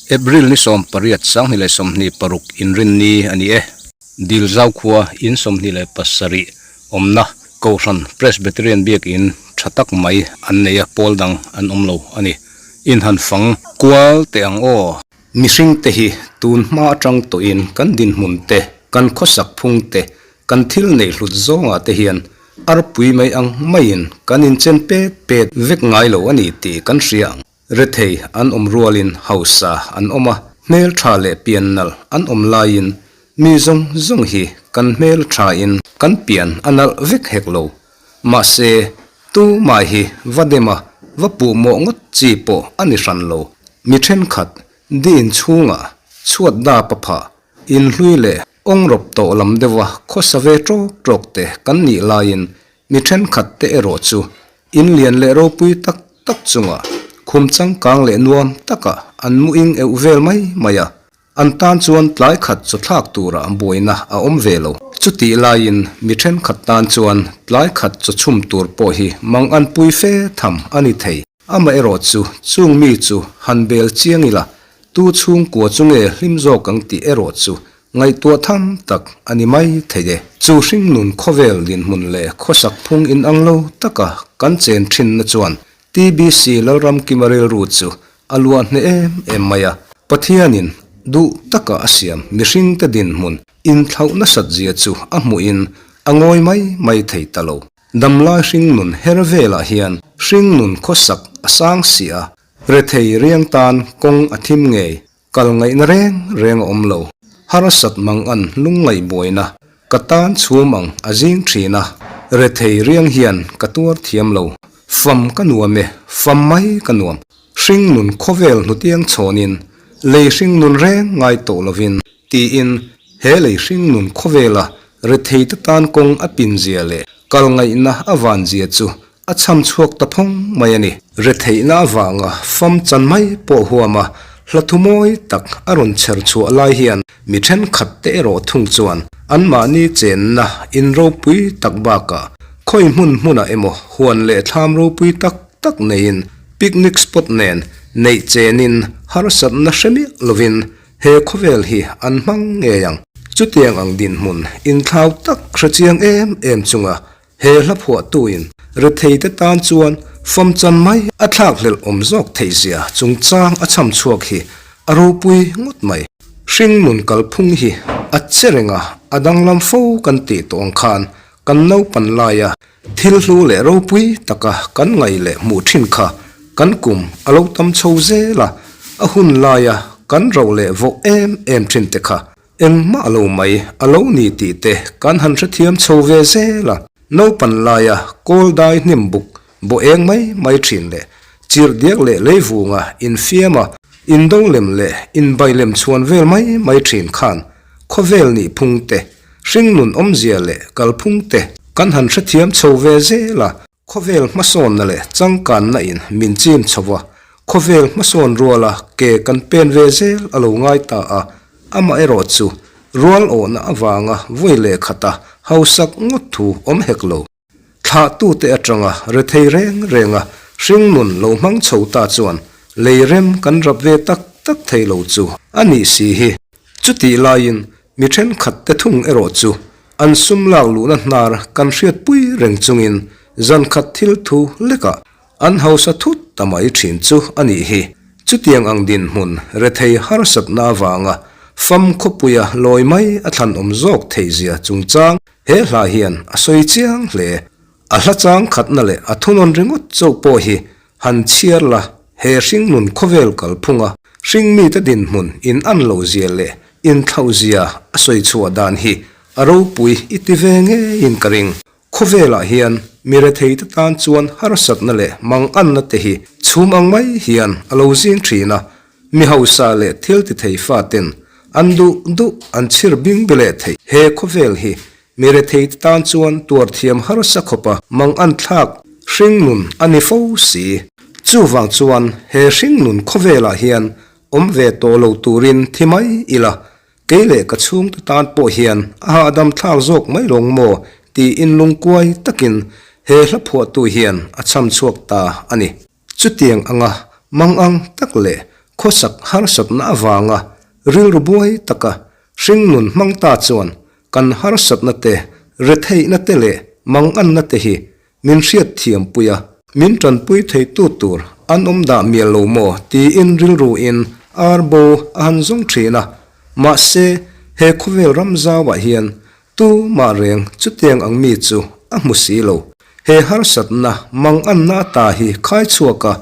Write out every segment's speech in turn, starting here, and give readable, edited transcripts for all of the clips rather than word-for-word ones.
April ni 18 2026 inrinni a ni e. Dilzau khua in 27 awmna Kohhran Presbyterian biakin tha tak mai an nei a, pawl dang an awm lo a ni. In han fang kual teh ang aw. Mihring te hi tun hma atang tawhin kan dinhmun te, kan khawsak phung te, kan thil neih hlut zawngah te hian arpui mai ang maiin kan inchen pet pet vek ngai lo a ni tih kan hria ang. Rethei an awm rualin hausa an awm a, hmeltha leh pian nalh an awm laiin mi zawng zawng hi kan hmeltha in kan pian a nalh vek hek lo. Mahse, tu mah hi va dem a, va puh mawh ngawt chi pawh a ni hran lo. Mi thenkhat di in chhungah chhuat dap a phah, inhlui leh awngrawp tawh lam deuha khawsa ve tawk tawk te kan nih laiin mi thenkhat te erawh chu in lian leh ropui tak tak chungah khum changkang leh nuam takah an mu ing euh vel mai mai a. An tan chuan tlai khat chaw thlak turah buaina a awm ve lo. Chutih laiin mi thenkhat tan chuan tlai khat chaw chhum tur pawh hi mang an pui fe tham a ni thei. Amaherawh chu chung mi chu han bel chiang ila, tu chhungkua chu nge hlim zawk ang tih erawh chu ngaihtuah tham tak a ni mai thei e. Chu hringnun khawvel dinhmun leh khawsak phung inang lo taka kan chen thinna chuan TBC Lalramkima rilru chu A luah hneh em em mai a, Pathianin duh taka a siam mihringte dinhmun inthlauh nasat zia chu a hmuhin a ngawi mai mai thei ta lo. Damlai hringnun her velah hian hringnun khawsak a sang si a, rethei riang tan kawng a thim ngei, kal ngaihna reng reng a awm lo. Harsat mang an lungngaih buaina ka tan chhum ang a zing thin a, rethei riang hian ka tuar thiam lo. Fam ka nuam e, fam mai ka nuam. Hringnun khawvel hnutiang chhawnin, lei hringnun reng ngai tawh lovin, tiin he lei hringnun khawvela retheite tan kawng a pinzia leh kal ngaihna a vanzia chu a chham chhuak ta phawng mai a ni. Retheihna avanga fam chan mai pawh huama hla thu mawi tak a rawn chher chhuah lai hian mi thenkhat te erawh thung chuan anmahni chenna in ropui tak bakah khawi hmun hmunah emaw huan leh thlam ropui tak tak neiin picnic spot nen neih chenin harsatna hre miah lovin he khawvel hi an hmang ngei ang. Chutiang ang dinhmun inthlau tak hre chiang em em chunga he hla phuahtuin retheite tan chuan famchan mai a thlakhlelh awm zawk theihzia chungchang a chham chhuak hi a ropui ngawt mai. Hringnun kalphung hi a che reng a, a danglam fo kan tih tawh ang khan kan naupan laia Thil hlu leh ropui taka kan ngaih leh hmuh thin kha kan kum a lo tam chho zel a, a hun laia kan roh leh vawh em em thin te kha engmah lo mai a lo ni tih te kan han hrethiam chho ve zel a. Naupan laia kawl dai hnim buk bawh eng mai mai thin leh chirh diak leh leivunga infiama indo lem leh inbai lem chhuan vel mai mai thin khan Khawvel nih phung te, hringnun awmzia leh kalphung te kan han hrethiam chho ve zel a, khawvel hmasawnna leh changkanna in min chim chho a, khawvel hmasawn ruala ke kan pen ve zel a lo ngai ta a, amaherawh chu rual awhna avanga vawi leh khata hausak ngawt thu awm hek lo. Thlahtute atanga rethei reng renga hringnun lo hmang chho ta chuan lei rem kan rap ve tak tak thei lo chu a nih si hi. Chutih laiin mi thenkhat te thung erawh chu an sum lak luhna hnar kan hriatpui reng chungin zankhat thil thu lekah an hausa thut ta mai thin chu a nih hi. Chutiang ang dinhmun rethei harsatna avanga fam khawpuia lawi mai a thlanawm zawk theihzia chungchang He hla hian a sawi chiang hle. A hla chang khatna leh a thunawn ringawt chauh pawh hi han chhiar la, he hringnun khawvel kalphunga hringmite dinhmun in an loh zia leh inthlauh zia a sawi chhuah dan hi a ropui i ti ve ngeiin ka ring. Khawvelah hian mi retheite tan chuan harsatna leh manganna te hi chhum ang mai hian a lo zing thin a, Mi hausa leh thil ti thei faten an duh duh an chhir bing be leh theih. He khawvel hi mi rethei te tan chuan tuar thiam harsa khawpa mang an thlak hringnun a ni fo si. Chuvang chuan he hringnun khawvelah hian awm ve tawh lo turin thi mai ila, kei leh ka chhungte tan pawh hian a hahdam thlak zawk mai lawng maw tiin lungkuai takin. he hla phuahtu hian a chham chhuak ta a ni. Chutiang anga mangang tak leh khawsak harsatna avanga rilru buai taka hringnun hmang ta chuan kan harsatna te, retheihna te leh manganna te hi min hriat thiampui a, min tanpui theitu tur an awm dah mial lo maw tiin rilru in ar bo a han zawng thin a, mahse he khawvel ram zauah hian Tu mah reng chutiang ang mi chu a hmu si lo. He harsatna manganna ata hi khai chhuak a,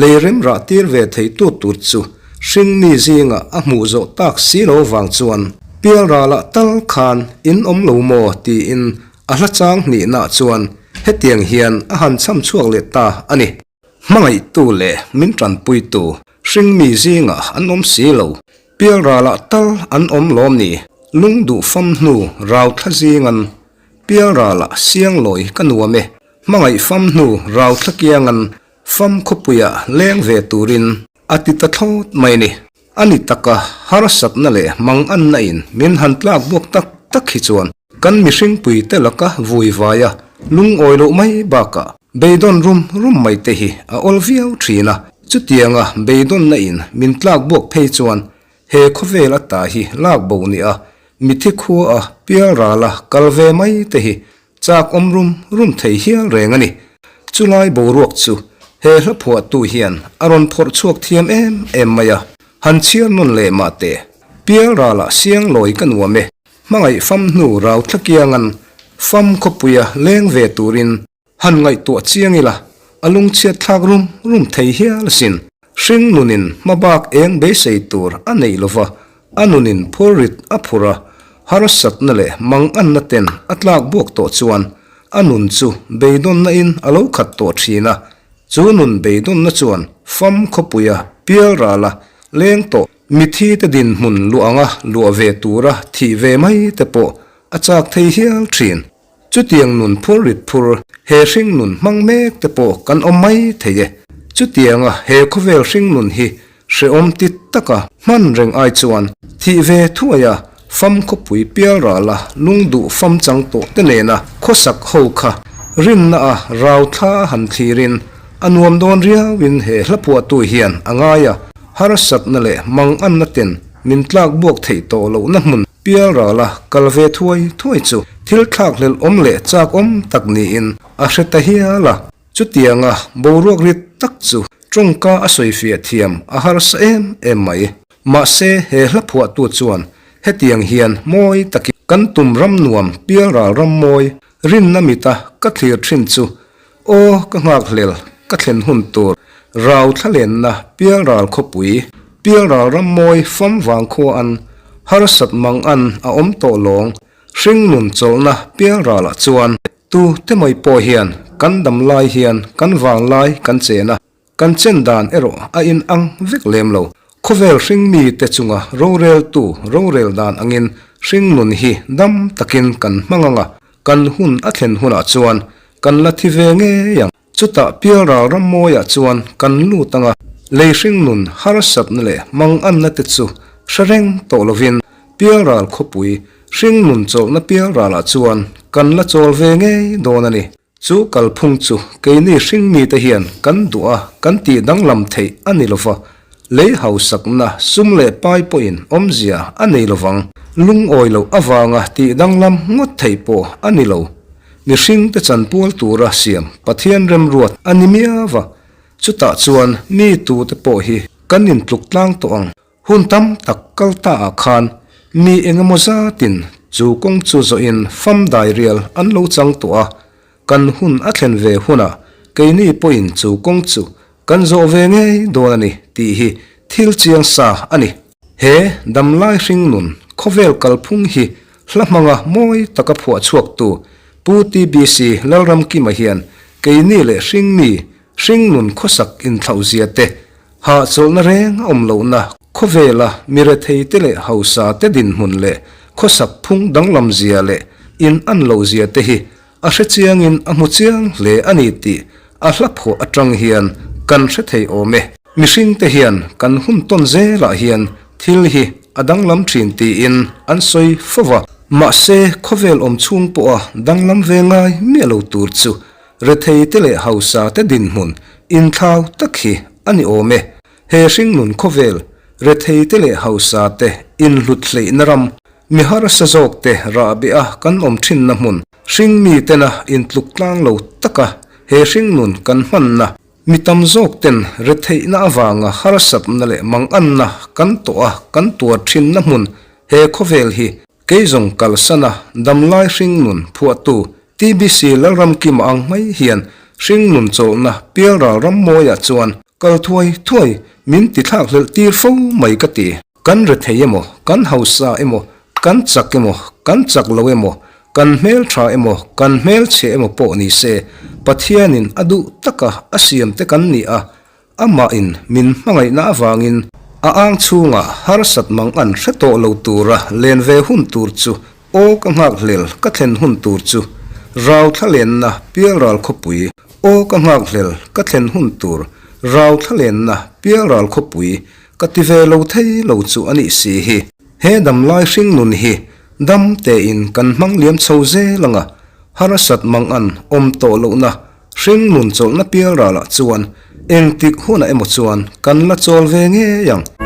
lei rem rah tir ve thei tu tur chu hring mi zingah a hmuh zawh tak si lo vang chuan pialralah tal khan in awm lo maw tiin a hla chang hnihnaah chuan hetiang hian a han chham chhuak leh ta a ni. Hmangaihtu leh min tanpuitu hringmi zingah an awm si lo. Pialralah tal an awm lawm ni? Lungduh fam hnu rau thla zingan Pialralah sianglawi ka nuam e. Hmangaih fam hnu rau thla kiangan fam khawpuiah leng ve turin a ti ta thlawt mai ni. A ni taka harsatna leh manganna in min han tlak buak tak tak hi chuan kan mihringpui te laka vui vaia lungawi loh mai bakah beidawn rum rum mai te hi a awl viau thin a. Chutianga beidawnna in min tlak buak phei chuan he khawvel ata hi lak bo nia mithi khua a pialrala kal ve mai te hi Chak awm rum rum thei hial reng a ni. Chulai boruak chu he hla phuahtu hian a rawn phawrh chhuak thiam em em mai a, han chhiar nawn leh mah teh. Pial ralah siang lawi ka nuam e, hmangaih fam hnu rau thla kiangan fam khawpuia leng ve turin han ngaihtuah chiang ila, a lungchhiat thlak rum rum thei hial asin. Hring nunin hmabak eng beisei tur a neih lova, a nunin phurrit a phur a, harsatna leh manganna ten a tlak buak tawh chuan a nun chu beidawnna in a lo khat tawh thin a, chu nun beidawnna chuan fam khawpuia pial rala leng tawh mithi te dinhmun luah anga luah ve tura thih ve mai te pawh a chak thei hial thin. Chutiang nun phur rit phur he hring nun hmang mek te pawh kan awm mai thei e. Chutianga he khawvel hring nun hi hrehawm ti taka hman reng ai chuan thih ve thuai a, fam khawpui pial rala lungduh fam chang tawh te nena khawsak ho kha rinna a rau thla a han thlirin a nuam dawn riauin he hla phuahtu hian a ngai a, harsatna leh manganna ten min tlak buak theih tawh lohna hmun Pial rala kal ve thuai thuai chu thil thlakhlelh awm leh chak awm tak niin a hre ta hial a. Chutianga boruak rit tak chu tawngka a sawifiah thiam a harsa em em mai. Mahse he hla phuahtu chuan hetiang hian mawi takin kan tum ram nuam pial ral ram mawi rinna mita ka thlir thin chu aw ka nghakhlel ka thlen hun tur rau thlalenna pial ral khawpui pial ral ram mawi fam vang khua an harsat mang an a awm tawh lawng hringnun chawlhna pial ralah chuan tu te mai pawh hian kan dam lai hian kan vang lai kan chen a. Kan chen dan erawh a inang vek lem lo. Khawvel hringmi te chunga roreltu rorel dan angin hringnun hi dam takin kan hmang ang a, kan hun a thlen hunah chuan kan la thi ve ngei ang. Chutah pialral rammawiah chuan kan lut ang a, lei hringnun harsatna leh manganna te chu hre reng tawh lovin pialral khawpui hringnun chawlhna pialralah chuan kan la chawl ve ngei dawn a ni. Chu kalphung chu keini hringmite hian kan duh a, kan tih danglam theih a ni lova, lei hausakna sum leh pai pawhin awmzia a nei lovang. Lungawi loh avanga tih danglam ngawt theih pawh a ni lo. Mihringte chanpual tura siam Pathian remruat a ni miau a, chutah chuan mi tute pawh hi kan intluk tlang tawh ang. Hun tam tak kal ta ah khan mi engemaw zatin chu kawng chu zawhin fam dai rial an lo chang tawh a, kan hun a thlen ve hunah keini pawhin chu kawng chu kan zawh ve ngei dawn a ni tih hi thil chiang sa a ni. He damlai hringnun khawvel kalphung hi hla hmanga mawi taka phuah chhuaktu Pu TBC Lalramkima hian keini leh hringmi hringnun khawsak inthlauhzia te Hahchawlhna reng a awm lohna khawvela mi retheite leh hausate dinhmun leh khawsak phung danglam zia leh in an loh zia te hi a hre chiangin a hmu chiang hle a ni tih a hla phuah atang hian kan hre thei awm e. Mihringte hian kan hun tawn zelah hian thil hi a danglam thin tiin an sawi fo va, mahse khawvel awm chhung pawha danglam ve ngai miah lo tur chu. Rethei te leh hausa te dinhmun inthlau tak hi a ni awm e. He hringnun khawvel, rethei te leh hausa te inhlut hleihna ram, mi harsa zawk te rahbeh a kan awm thinna hmun, hringmi tena intluk tlang lo taka he hringnun kan hmanna, mi tam zawk ten retheihna avanga harsatna leh manganna kan tawh a kan tuar thinna hmun he khawvel hi Kei zawng kalsana damlai hringnun phuahtu TBC Lalramkima ang mai hian hringnun chawlhna pialral rammawiah chuan kal thuai thuai min ti thlak hlelh tir fo mai ka ti. Kan rethei emaw, kan hausa emaw, kan chak emaw, kan chak lo emaw, kan hmeltha emaw, kan hmelchhe emaw pawh ni se, Pathianin a duh taka a siamte kan ni a, Amahin min hmangaihna avangin a ang chhungah harsat mang an hre tawh lo tura len ve hun tur chu aw ka nghak hlel ka thlen hun tur chu rau thla lenna pialral khawpui aw ka nghak hlel ka thlen hun tur rau thla lenna pialral khawpui ka ti ve lo thei lo chu a nih si hi. He damlai hringnun hi dam tein kan hmang liam chho zel anga harsat mang an awm tawh lohna Hringnun chawlhna pial ralah chuan engtik hunah emaw chuan kan la chawl ve ngei ang.